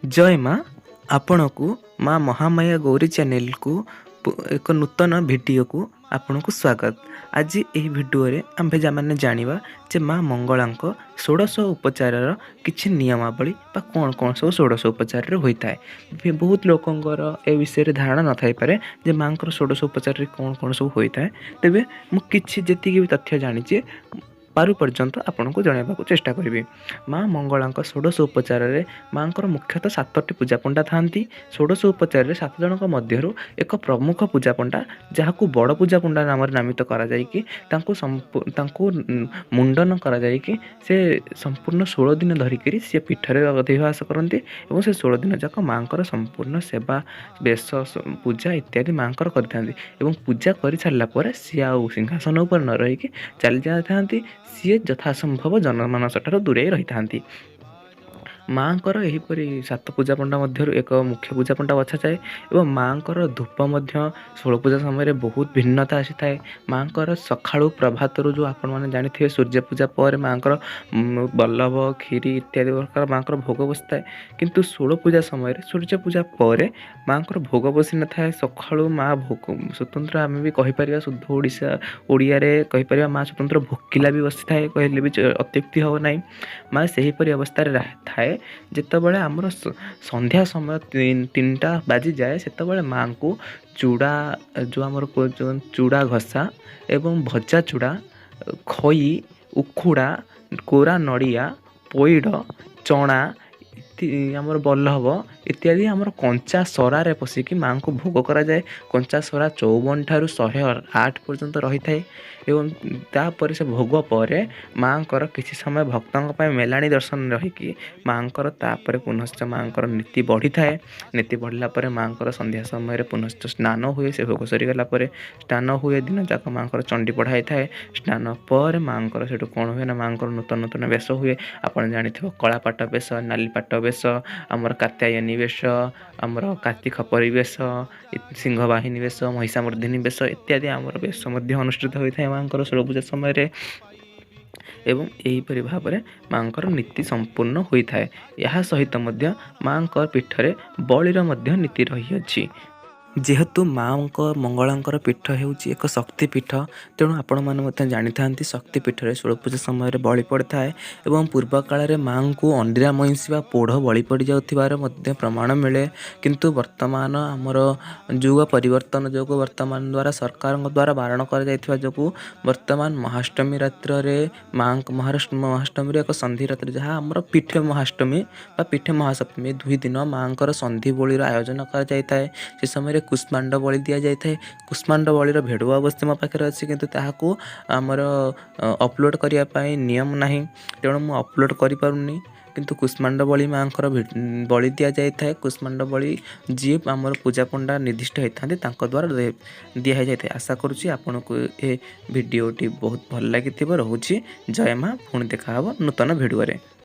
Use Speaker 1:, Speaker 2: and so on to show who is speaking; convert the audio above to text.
Speaker 1: ଜୟ ମା। ଆପଣଙ୍କୁ ମା ମହାମାୟା ଗୌରୀ ଚ୍ୟାନେଲକୁ ଏକ ନୂତନ ଭିଡ଼ିଓକୁ ଆପଣଙ୍କୁ ସ୍ୱାଗତ। ଆଜି ଏହି ଭିଡ଼ିଓରେ ଆମ୍ଭେ ମାନେ ଜାଣିବା ଯେ ମା ମଙ୍ଗଳାଙ୍କ ଷୋଡ଼ଶ ଉପଚାରର କିଛି ନିୟମାବଳୀ ବା କ'ଣ କ'ଣ ସବୁ ଷୋଡ଼ଶ ଉପଚାରରେ ହୋଇଥାଏ। ବହୁତ ଲୋକଙ୍କର ଏ ବିଷୟରେ ଧାରଣା ନଥାଇପାରେ ଯେ ମାଙ୍କର ଷୋଡ଼ଶ ଉପଚାରରେ କ'ଣ କ'ଣ ସବୁ ହୋଇଥାଏ। ତେବେ ମୁଁ କିଛି ଯେତିକି ବି ତଥ୍ୟ ଜାଣିଛି, ପାରୁ ପର୍ଯ୍ୟନ୍ତ ଆପଣଙ୍କୁ ଜଣାଇବାକୁ ଚେଷ୍ଟା କରିବି। ମା ମଙ୍ଗଳାଙ୍କ ଷୋଡ଼ଶ ଉପଚାରରେ ମାଙ୍କର ମୁଖ୍ୟତଃ ସାତଟି ପୂଜାପଣ୍ଡା ଥାଆନ୍ତି। ଷୋଡ଼ଶ ଉପଚାରରେ ସାତ ଜଣଙ୍କ ମଧ୍ୟରୁ ଏକ ପ୍ରମୁଖ ପୂଜାପଣ୍ଡା, ଯାହାକୁ ବଡ଼ ପୂଜାପଣ୍ଡା ନାମରେ ନାମିତ କରାଯାଇକି ତାଙ୍କୁ ମୁଣ୍ଡନ କରାଯାଇକି ସେ ସମ୍ପୂର୍ଣ୍ଣ 16 ଦିନ ଧରିକିରି ସେ ପୀଠରେ ଅଧିବାସ କରନ୍ତି ଏବଂ ସେ 16 ଦିନ ଯାକ ମାଙ୍କର ସମ୍ପୂର୍ଣ୍ଣ ସେବା, ବେଶ, ପୂଜା ଇତ୍ୟାଦି ମାଙ୍କର କରିଥାନ୍ତି ଏବଂ ପୂଜା କରିସାରିଲା ପରେ ସିଏ ଆଉ ସିଂହାସନ ଉପରେ ନ ରହିକି ଚାଲି ଯାଇଥାନ୍ତି। ସିଏ ଯଥାସମ୍ଭବ ଜନମାନସ ଠାରୁ ଦୂରେଇ ରହିଥାନ୍ତି। ମାଆଙ୍କର ଏହିପରି ସାତ ପୂଜାପଣ୍ଡା ମଧ୍ୟରୁ ଏକ ମୁଖ୍ୟ ପୂଜାପଣ୍ଡା ବଛାଯାଏ ଏବଂ ମାଆଙ୍କର ଧୂପ ମଧ୍ୟ ଷୋଳ ପୂଜା ସମୟରେ ବହୁତ ଭିନ୍ନତା ଆସିଥାଏ। ମାଆଙ୍କର ସକାଳୁ ପ୍ରଭାତରୁ, ଯେଉଁ ଆପଣମାନେ ଜାଣିଥିବେ, ସୂର୍ଯ୍ୟ ପୂଜା ପରେ ମାଆଙ୍କର ବଲ୍ଲଭ, କ୍ଷୀରି ଇତ୍ୟାଦି ପ୍ରକାର ମାଆଙ୍କର ଭୋଗ ବସିଥାଏ। କିନ୍ତୁ ଷୋଳ ପୂଜା ସମୟରେ ସୂର୍ଯ୍ୟ ପୂଜା ପରେ ମାଆଙ୍କର ଭୋଗ ବସିନଥାଏ। ସକାଳୁ ମା ଭୋଗ ସ୍ୱତନ୍ତ୍ର, ଆମେ ବି କହିପାରିବା, ଶୁଦ୍ଧ ଓଡ଼ିଆରେ କହିପାରିବା, ମା ସ୍ୱତନ୍ତ୍ର ଭୋକିଲା ବି ବସିଥାଏ କହିଲେ ବି ଅତ୍ୟୁକ୍ତି ହେବ ନାହିଁ। ମା ସେହିପରି ଅବସ୍ଥାରେ ଥାଏ। ଯେତେବେଳେ ଆମର ସନ୍ଧ୍ୟା ସମୟ 3ଟା ବାଜିଯାଏ, ସେତେବେଳେ ମାଆଙ୍କୁ ଚୂଡ଼ା, ଯେଉଁ ଆମର ଚୂଡ଼ା ଘଷା ଏବଂ ଭଜା ଚୂଡ଼ା, ଖଇ, ଉଖୁଡ଼ା, କୋରା ନଡ଼ିଆ, ପଇଡ଼, ଚଣା, ଆମର ବଲ୍ଲଭ ଇତ୍ୟାଦି ଆମର କଞ୍ଚା ସରାରେ ପଶିକି ମାଆଙ୍କୁ ଭୋଗ କରାଯାଏ। କଞ୍ଚା ସରା 54 ଠାରୁ 108 ପର୍ଯ୍ୟନ୍ତ ରହିଥାଏ ଏବଂ ତାପରେ ସେ ଭୋଗ ପରେ ମାଆଙ୍କର କିଛି ସମୟ ଭକ୍ତଙ୍କ ପାଇଁ ମେଲାଣି ଦର୍ଶନ ରହିକି ମାଆଙ୍କର ତାପରେ ପୁନଶ୍ଚ ମାଆଙ୍କର ନୀତି ବଢ଼ିଥାଏ। ନୀତି ବଢ଼ିଲା ପରେ ମାଆଙ୍କର ସନ୍ଧ୍ୟା ସମୟରେ ପୁନଶ୍ଚ ସ୍ନାନ ହୁଏ। ସେ ଭୋଗ ସରିଗଲା ପରେ ସ୍ନାନ ହୁଏ। ଦିନ ଯାକ ମାଆଙ୍କର ଚଣ୍ଡୀ ପଢ଼ା ହେଇଥାଏ। ସ୍ନାନ ପରେ ମାଆଙ୍କର ସେଠୁ କ'ଣ ହୁଏ ନା ମାଆଙ୍କର ନୂତନ ନୂତନ ବେଶ ହୁଏ। ଆପଣ ଜାଣିଥିବ, କଳାପାଟ ବେଶ, ନାଲିପାଟ ବେଶ, ଆମର କାତ୍ୟାୟନୀ ବେଶ, ଆମର କାର୍ତ୍ତିକ ପରିବେଶ, ସିଂହବାହିନୀ ବେଶ, ମହିଷାମର୍ଦ୍ଦିନୀ ବେଶ ଇତ୍ୟାଦି ଆମର ବେଶ ମଧ୍ୟ ଅନୁଷ୍ଠିତ ହୋଇଥାଏ ମାଆଙ୍କର ଷୋଳ ପୂଜା ସମୟରେ ଏବଂ ଏହିପରି ଭାବରେ ମାଆଙ୍କର ନୀତି ସମ୍ପୂର୍ଣ୍ଣ ହୋଇଥାଏ। ଏହା ସହିତ ମଧ୍ୟ ମାଆଙ୍କ ପୀଠରେ ବଳିର ମଧ୍ୟ ନୀତି ରହିଅଛି। ଯେହେତୁ ମାଆଙ୍କ ମଙ୍ଗଳାଙ୍କର ପୀଠ ହେଉଛି ଏକ ଶକ୍ତି ପୀଠ, ତେଣୁ ଆପଣମାନେ ମଧ୍ୟ ଜାଣିଥାନ୍ତି, ଶକ୍ତି ପୀଠରେ ଷୋଳ ପୂଜା ସମୟରେ ବଳି ପଡ଼ିଥାଏ ଏବଂ ପୂର୍ବ କାଳରେ ମାଆଙ୍କୁ ଅଣ୍ଡିରା ମଇଁଷି ବା ପୋଢ଼ ବଳି ପଡ଼ିଯାଉଥିବାର ମଧ୍ୟ ପ୍ରମାଣ ମିଳେ। କିନ୍ତୁ ବର୍ତ୍ତମାନ ଆମର ଯୁଗ ପରିବର୍ତ୍ତନ ଯୋଗୁଁ, ବର୍ତ୍ତମାନ ଦ୍ୱାରା ସରକାରଙ୍କ ଦ୍ୱାରା ବାରଣ କରାଯାଇଥିବା ଯୋଗୁଁ, ବର୍ତ୍ତମାନ ମହାଷ୍ଟମୀ ରାତ୍ରରେ ମାଆଙ୍କ ମହାଷ୍ଟମୀରେ ଏକ ସନ୍ଧି ରାତ୍ରି, ଯାହା ଆମର ପୀଠ ମହାଷ୍ଟମୀ ବା ପୀଠ ମହାସପ୍ତମୀ, 2 ଦିନ ମାଆଙ୍କର ସନ୍ଧି ବଳିର ଆୟୋଜନ କରାଯାଇଥାଏ। ସେ ସମୟରେ କୁଷ୍ମାଣ୍ଡ ବଳି ଦିଆଯାଇଥାଏ। କୁଷ୍ମାଣ୍ଡ ବଳିର ଭିଡ଼ିଓ ଅବଶ୍ୟ ମୋ ପାଖରେ ଅଛି, କିନ୍ତୁ ତାହାକୁ ଆମର ଅପଲୋଡ଼ କରିବା ପାଇଁ ନିୟମ ନାହିଁ, ତେଣୁ ମୁଁ ଅପଲୋଡ଼ କରିପାରୁନି। କିନ୍ତୁ କୁଷ୍ମାଣ୍ଡ ବଳି ମାଆଙ୍କର ବଳି ଦିଆଯାଇଥାଏ। କୁଷ୍ମାଣ୍ଡ ବଳି ଯିଏ ଆମର ପୂଜାପଣ୍ଡା ନିର୍ଦ୍ଦିଷ୍ଟ ହେଇଥାନ୍ତି, ତାଙ୍କ ଦ୍ୱାରା ଦିଆ ହେଇଯାଇଥାଏ। ଆଶା କରୁଛି ଆପଣଙ୍କୁ ଏ ଭିଡ଼ିଓଟି ବହୁତ ଭଲ ଲାଗିଥିବ। ରହୁଛି, ଜୟ ମା। ପୁଣି ଦେଖାହେବ ନୂତନ ଭିଡ଼ିଓରେ।